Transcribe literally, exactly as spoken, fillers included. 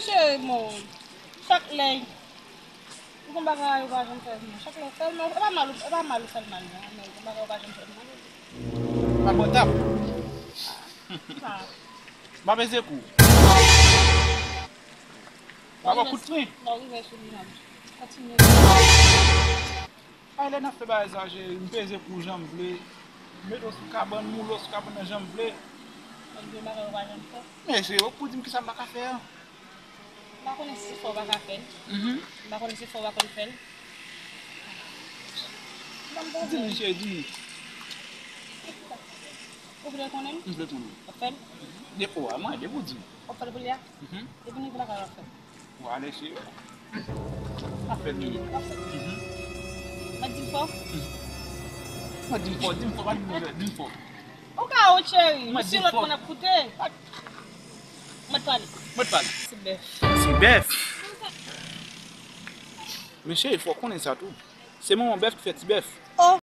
Cheri, bon, chak lè, yon bagay ou pa janm fè l, bon, chak lè ou fè l mal, e pa mal, e pa mal ou fè l mal, non, men yon bagay ou pa janm fè l mal. Pa bon tap. Pa. Pa peze kou. Pa bon kout pwen. Lè w rive sou li, m ap kontinye. Ay, lè n ap fè bagay sa, cheri, m peze kou jan m vle. M mete w sou kabann, m woule w sou kabann nan jan m vle. Mwen di w bagay ou pa janm fè. Men, cheri, ou pou di m kisa m pa ka fè a? M pa konnen si se fè w pa ka fè l. Mhm. M pa konnen si se fè w pa konn fè l. Di m, cheri, di m. Ou vle konnen? M vle konnen. W ap fè l? Depi w a, mwen, depi w di m. W ap fè l pou li a? Mhm. Depi nou vin lakay w ap fè l. W ale, cheri. W ap fè l, cheri. W ap fè l. Mhm. Mwen di m fò? Mhm. Mwen di m fò, di m fò, pa di m fò, di m fò. Ou ka wont, cheri. Mwen di m fò. Misye lòt moun ap koute. Mwen pale. Mwen pale. Ti bèf. Ti bèf. Men cheri, fò w konnen sa tou. Se manman bèf ki fè ti bèf. Oh,